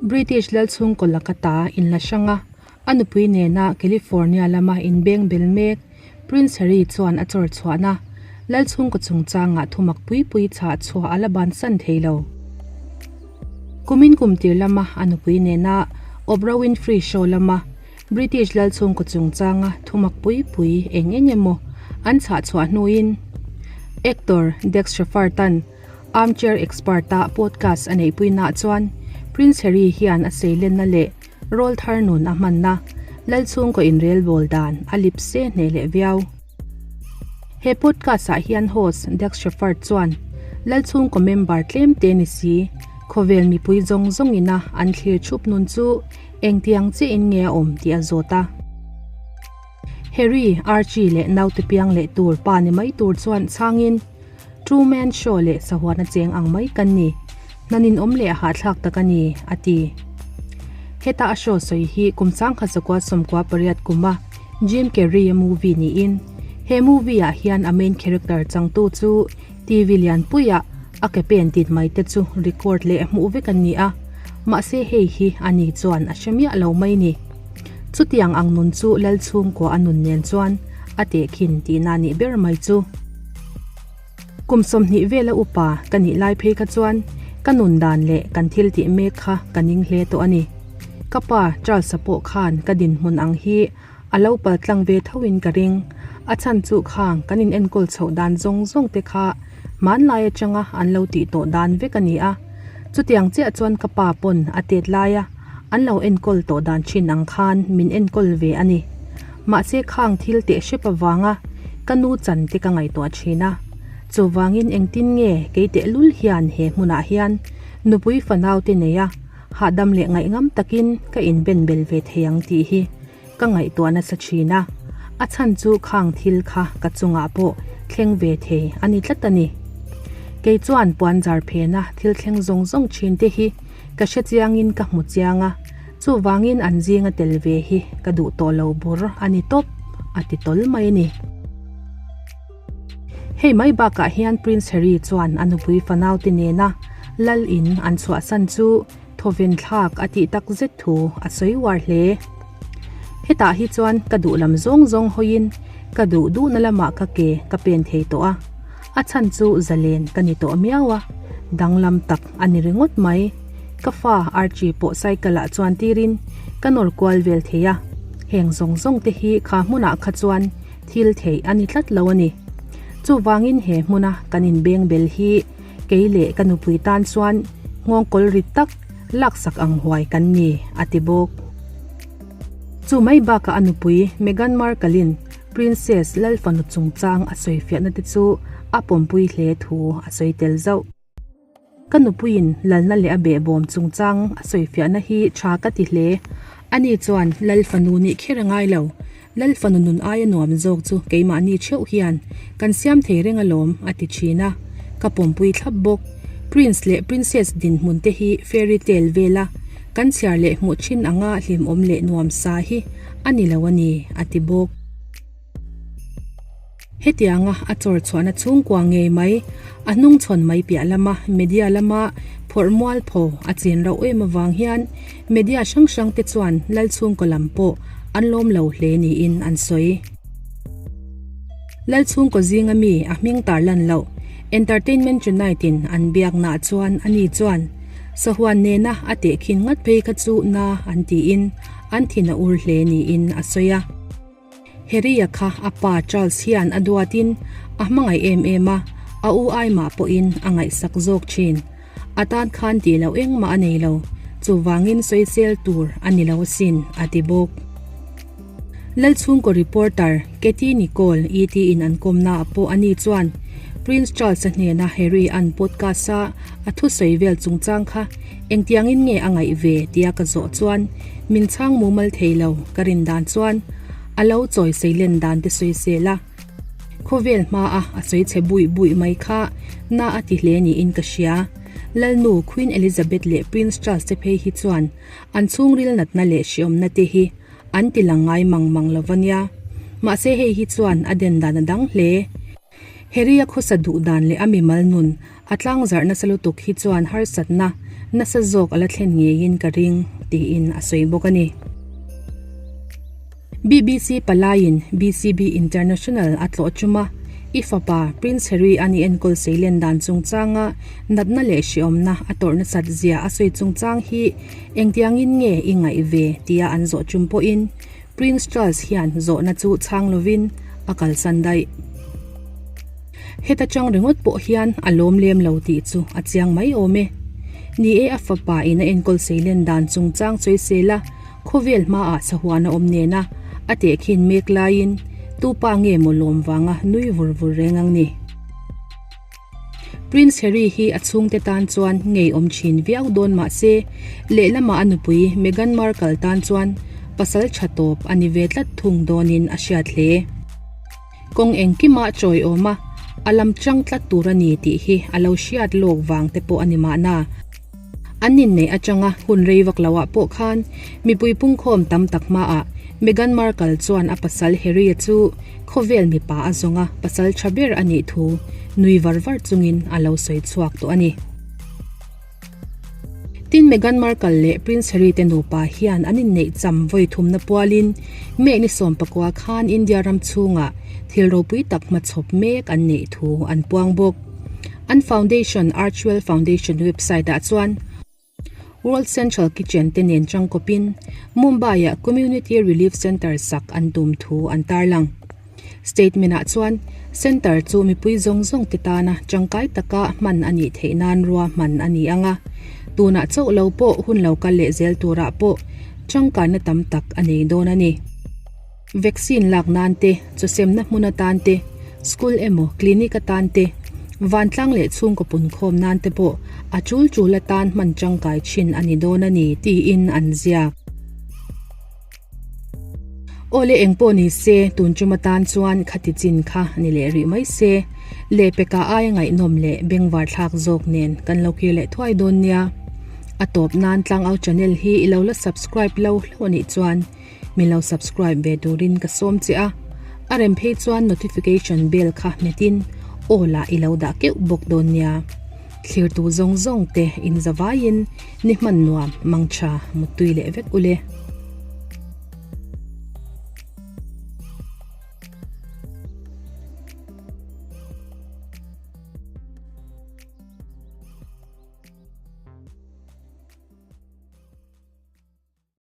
British lalchhungkaw laka ta inla hrang a, a nupui nena California lama inbeng bel mek Prince Harry chuan a chawr chhuahna lalchhungkaw chungchangah thumak pui pui chhah chhuah a la bansan thei lo. Kumin kum tir lama a nupui nena Oprah Winfrey Show lama British lalchhungkaw chungchanga thumak pui pui eng eng emaw an chhah chhuah hnuin actor Dax Shepard-a'n Armchair Expert-a podcast a neihpuinaah chuan Prince Harry hian a seilenna leh rawl thar nun a hmanna lalchhungkaw inrelbawl dan a lip se hneh leh viau. He podcast-ah hian host Dax Shepard chuan lalchhungkaw member tlem te ni si khawvel mipui zawng zawngina an thlir thup nun chu Engtiang chiahin nge a awm tih a zawt a. Harry, Archie leh naute piang leh tur pa ni mai tur chuan chhangin, True Man Show leh sahuana cheng ang mai kan ni. Hna ninawm leh hahthlak tak a ni, a ti. Heta a show sawi hi kum 1998 kuma Jim Carrey-a movie niin, he movie-ah hian a main character changtu chu TV lianpuiah a ke pen tit mai te chu record leh hmuh vek an ni a, mahse hei hi a ni chuan a hre miah lo mai ni. Chutiang ang nun chu lal chhungkua a nun nen chuan a tehkhin tihna nih ber mai chu. Kum 20 vela upa ka nih lai phei kha chuan ka nun dan leh kan thil tih mek kha ka ning hle tawh a ni. Ka pa Charles-a pawh khan ka dinhmun ang hi A lo pal tlang ve tho in ka ring. A chhan chu khang kan in enkawl chhoh dan zawng zawng te kha hmanlai atanga an lo tih tawh dan vek a ni a. Chutiang chiah chuan ka pa pawn a tet laia an lo enkawl tawh dan thin ang khan min enkawl ve a ni. Mahse khang thil teh hrep avanga ka nu chan te ka ngaihtuah thin a. Chuvangin engtin nge kei tehlul hian he hmunah hian nupui fanau te nei a hahdam leh ngaihngam takin ka inben bel ve thei ang tih hi Ka ngaihtuah nasa thin a, a chhan chu khang thil kha ka chungah pawh thleng ve thei a ni tlat a ni. Kei chuan puan zar phena thil thleng zawng zawng thin te hi ka hre chiangin ka hmu chiang a, chuvangin an zinga tel ve hi ka duh tawh lo bur a ni tawp, a ti tawl mai a ni. Hei mai bakah hian Prince Harry chuan a nupui fanaute nena lal in an chhuahsan chu Thawven thlak a tih tak zet thu a sawi uar hle. Hetah hi chuan ka duh lam zawng zawng hawiin ka duh duhna lamah ka ke ka pen thei tawh a, a chhan chu zalen ka ni tawh miau a, danglam tak a ni ringawt mai. Ka fa Archie pawh cycle ah chuan tirin ka nawr kual vel thei a, heng zawng zawng te hi kha hmunah kha chuan thil theih a ni tlat lo a ni. Chuvangin he hmuna kan inbeng bel hi Kei leh ka nupui tan chuan nghawngkawl rit tak laksak ang huai kan ni, a ti bawk. Chu mai bakah a nupui Meghan Markle-in Princess Lalfanu chungchang a sawifiahna te chu a pawmpui hle thu a sawi tel zauh. Ka nupuiin lalna leh a behbawm chungchang a sawifiahna hi tha ka ti hle. Ani chuan Lalfanu nih kher a ngai lo, Lal fanu nun aia nuam zawk chu keimahni theuh hian kan siam thei reng alawm, a ti thin a. Ka pawmpui thlap bawk. Prince leh Princess dinhmun te hi fairy tale vela kan chhiar leh hmuh thin anga hlimawm leh nuam sa hi a ni lo a ni, a ti bawk. Hetianga a chawr chhuahna chhungkua ngei mai, a hnungchhawn mai piah lama media lama phawrh mualpho a chin rauh em avang hian media hrang hrang te chuan lal chhungkaw lam pawh an lawm lo hle niin an sawi. Lal chhungkaw zinga mi a hming tar lan loh Entertainment Tonight in an biaknaah chuan ani chuan sahuan nena a tehkhin ngat phei kha chu na an tiin an thin a ur hle niin a sawi a. Harry-a kha a pa Charles hian a duatin a hmangaih em em a, a u ai mah pawhin a ngaihsak zawk thin. A tan khan tih loh engmah a nei lo, chuvangin sawisel tur a ni lo asin, a ti bawk. Lalchhungkaw reporter Katie Nicholl ET in an kawmnaah pawh ani chuan Prince Charles-a hnena Harry-a'n podcast-a a thusawi vel chungchang kha Engtiangin nge a ngaih ve tia ka zawh chuan min chhang mumal thei lo ka rin dan chuan a lo chawi seilen dan te sawi sel a, khawvel hma a a sawi chhe buih buih mai kha na a ti hle niin ka hria. Lalnu Queen Elizabeth leh Prince Charles te phei hi chuan an chhungril natna leh hriawmna te hi an ti lang ngai mang mang lo va nia. Mahse hei hi chuan a den dan a dang hle. Harry-a khawsa duh dan leh a mimal nun a tlangzarh nasa lutuk hi chuan harsatna nasa zawk a la thlen ngeiin ka ring, tiin a sawi bawk a ni. BBC palaiin BCB International a tlawh tum a, i fapa Prince Harry a ni enkawl seilen dan chungchanga natna leh hriawmna a tawrh nasat zia a sawi chungchang hi engtiangin nge i ngaih ve tia an zawh tum pawhin Prince Charles hian zawhna chu chhang lovin a kalsan daih. Heta chang ringawt pawh hian a lawm lem lo tih chu a chiang mai awm e. Ni e a fapa in a enkawl seilen dan chungchang sawi sel a, Khawvel hmaah sahuan a awm nena a tehkhin mek laiin tu pa nge maw lawm vanga nui vur vur reng ang ni. Prince Harry hi a chhungte tan chuan ngeiawm thin viau dawn mah se, lehlama a nupui Meghan Markle tan chuan pasal tha tawp a ni ve tlat thung dawnin a hriat hle. Kawng engkima chawiawm a, a lam chang tlat tur a ni tih hi a lo hriat lawk vang te pawh a ni mahna. An inneih atanga hun rei vak loah pawh khan mipui pungkhawm tam tak hmaah Meghan Markle chuan a pasal Harry-a chu khawvel mipa a zawnga pasal tha ber a nih thu nui var var chungin a lo sawi chhuak tawh a ni. Tin, Meghan Markle leh Prince Harry te nupa hian an inneih cham vawi thumna pualin May ni 19 khan India ram chhungah thil ropui tak hmachhawp mek an neih thu an puang bawk. An foundation Archewell Foundation website ah chuan World Central Kitchen te nen tangkawpin Mumbai-ah Community Relief Centre sak an tum thu an tarlang. Statement ah chuan Centre chu mipui zawng zawng te tana tangkai taka hman a nih theih nan rua hman a ni ang a, tunah chauh lo pawh hun lo kal leh zel turah pawh tangkaina tam tak a nei dawn a ni. Vaccine lak nan te, chawsemna hmun atan te, school emaw clinic atan te, vantlang leh chhungkaw punkhawm nan te pawh a tul tul atan hman tangkai thin a ni dawn a ni tiin an ziak. Awle eng pawh ni se, tun tum atan chuan khati chin kha ni leh rih mai se, lehpeka aia ngaihnawm leh bengvar thlak zawk nen kan lo kir leh thuai dawn nia. A tawp nan Tlangau channel hi i lo la subscribe lo hlauh anih chuan min lo subscribe ve turin ka sawm che a, a rem phei chuan notification bell kha hmetin aw lah i lo dah keuh bawk dawn nia. Thlirtu zawng zawng te in zavaiin ni hman nuam mangtha muttui leh vek ule.